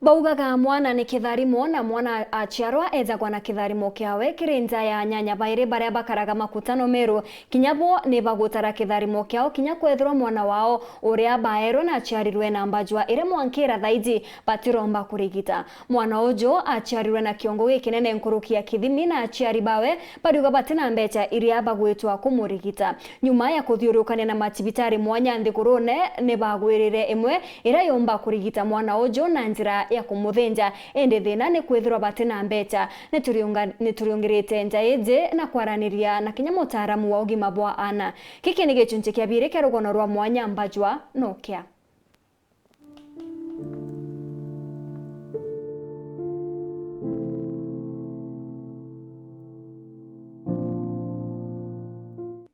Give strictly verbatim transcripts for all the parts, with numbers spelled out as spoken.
Baugaga mwana ni kitharimo, na mwana aciarwa ejagwa na kitharimo kiawe. Kiri nja ya anyanya bairi baria bakaraga Makutano Meru, kinya bo ni bagutara kitharimo kiao, kinya kwethirwa mwana wao uria baerwe na aciarirwe na mbajwa iria mwankira thaiji batiromba kurigita. Mwana uju aciarirwe na kiongo gikinene nkuruki ya kithimi, na aciari bawe bariuga batina mbecha iria bagwitwa kumurigita. Nyuma ya kuthiurukania na macibitari mwanya nthigurune, ni bagwirire imwe iria yumba kurigita mwana uju na njira ya kumuthinja, indi thina ni kwithirwa batina mbecha. Ni turiunga-, ni turiungirite nja iji na kwaraniria na kinya mutaaramu wa ugima bwa ana. Giki ni gichunchi kia biiri kia rugono rwa mwanya mbajwa nokia.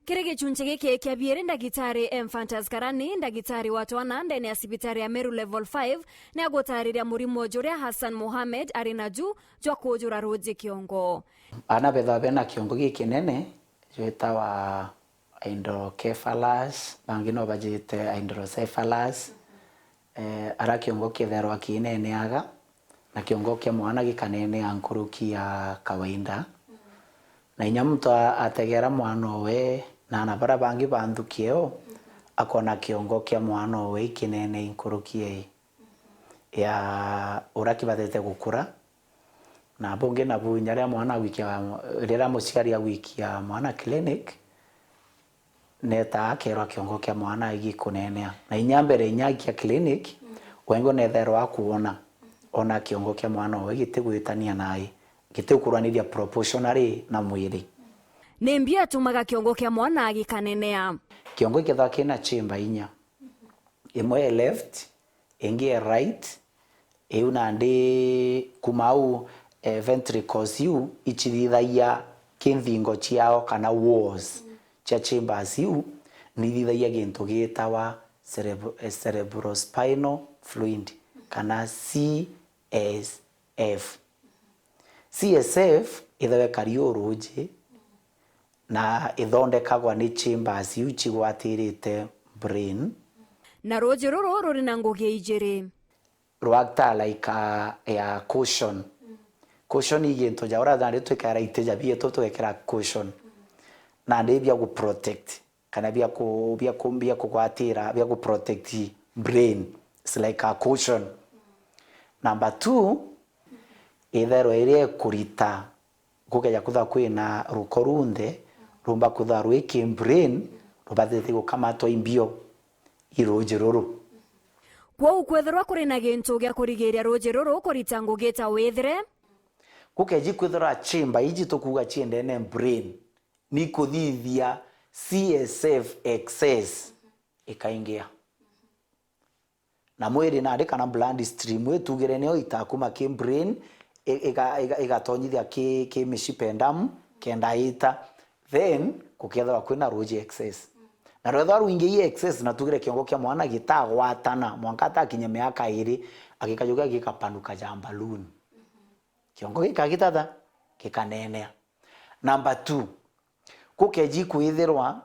Kiri gichunchi giki kia biiri, ndagitari Emphantus Karani, ndagitari wa twana ndene ya cibitari ya Meru Level five, ni agutariria murimo juria Hassan Mohamed ari naju jwa kujura ruuji kiongo. Ana bethawa bena kiongo gikinene jwitawa hydrocephalus, bangi no bajite hydrocephalus. Eh, ara kiongo kitherwa kineneaga, na kiongo kia mwana gikanenea nkuruki ya kawaida. Na inya muntu a-, ategera mwana owe, na ana bara bangi ba nthuki eo, akona kiongo kia mwana owe ikinene nkuruki ya, ya ura kibatete gukura. Na bungi nabu inya riria mwana agwikia, riria muciari agwikia mwana clinic, netaa akerwa kiongo kia mwana igikunenea. Na inya mbere inya aikia clinic, wengwe netherwa akuona, ona kiongo kia mwana owe gitigwitania nai, gitigukuraniria proportionally na mwiri. Ni mbio atumaga kiongo kia mwana gikanenea. Kiongo ikethwa kina chamber inya. Imwe e left, ingi e right, iu nandi kuma au, eh, ventricles iu ichithithagia kinthingo ciao kana walls cia chambers iu nithithagia gintu gitawa cerebr-, eh, cerebrospinal fluid kana C S F. C S F ithawe kari uruji na ithondekagwa ni chambers iu cigwatirite brain. Na ruuji ruru ruri na ngugi ijiri. Rwakta like a, ya cushion. Cushion i gintu ja uria nandi twikara iti ja bietu tugekira cushion. Nandi bia gu protect, kana bia ku-, bia ku-, bia kugwatira, bia gu protect brain. It's like a cushion. Number two, itherwa iria ikurita gukeja kwithirwa kwina ruko runthe, rumba kwithirwa rwi ki brain, rubatite gukamatwa i mbio i ruuji ruru. Kwou kwethirwa kuri na gintu gia kurigiria ruuji ruru kurita ngugi ta withire. Gukeji kwithirwa chamber iji tukuuga ciendene brain, ni kuthithia C S F excess ikaingia. Na mwiri nandi kana blood stream itugire niyo itakuma ki brain, i-, iga-, iga-, igatonyithia ki, ki mishipa e ndamu, kenda ita, then gukethirwa kwina ruuji excess. Na rwethirwa rwingi i excess, na tugire kiongo kia mwana gitagwatana, mwanka atakinya miaka iri, agikajukia gikapanuka ja balloon. Kiongo gikagitata, gikanenea. Number two, gukeji kwithirwa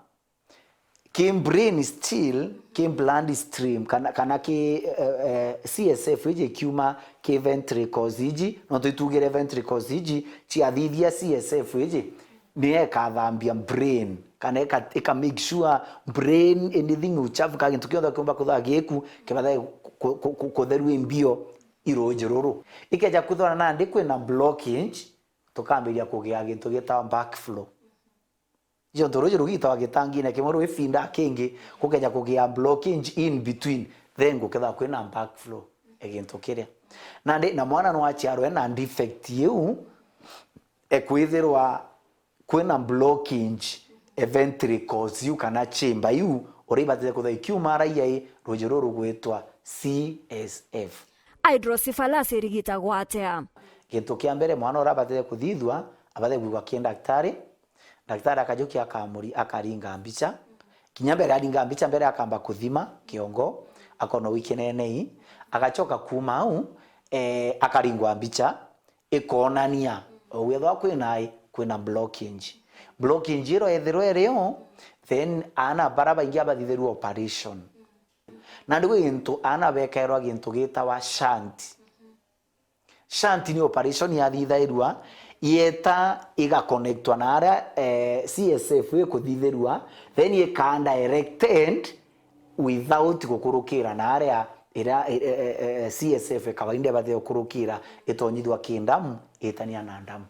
ki brain still, ki blood stream, kana, kana ki, eh, eh, C S F iji kiuma ki ventricles iji, nontu itugire ventricles iji ciathithia C S F iji, ni ikathambia brain, kana ika, ika make sure brain, anything uchafu, ka gintu kionthe kiumba kwithirwa giku, kibathe ku-, ku-, ku-, kutherua i mbio i ruuji ruru. Ikeja kwithirwa nandi kwina blockage, tukambiria kugia gintu gitawa backflow. Icio ntu ruuji rugitawa gitangine kimwe rwibinda kingi, gukeja kugia blockage in between, then gukethirwa kwina backflow e gintu kiria. Nandi, na mwana no aciarwe na defect iu, e kwithirwa kwina blockage e ventricles iu kana chamber iu, uria ibatite kwithirwa ikiuma araia i ruuji ruru rugwitwa C S F. Hydrocephalus irigitagwa atia? Gintu kia mbere mwana uria abatite kuthithua, abatite kwigua ki ndaktari, Daktari akajukia akamuri-, akaringa mbicha. Kinya mbere aringa mbicha, mbere akamba kuthima kiongo, akona wikinenei. Agachoka kuma au, eh, akaringwa mbicha, ikonania, wethwa kwina i, kwina blockage. Blockage iro ethirwa irio, then ana bara baingi abathithirwa operation. Na ndigwi gintu ana bekairwa gintu gitawa shunt. Shunt ni operation yathithairua, yeta igakonektwa na aria, eh, C S F ikuthithirua, then ikaa directed without gukurukira na aria iria, eh, eh, eh, C S F kawaida ibathire gukurukira itonyithua ki ndamu itania na ndamu.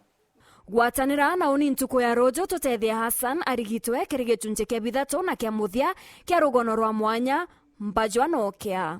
Gwatanira na uni ntuku ya ruju tutethie Hassan arigitwe kiri gicunci kia bithatu na kia muthia kia rugono rwa mwanya, Mbajwa Nokea.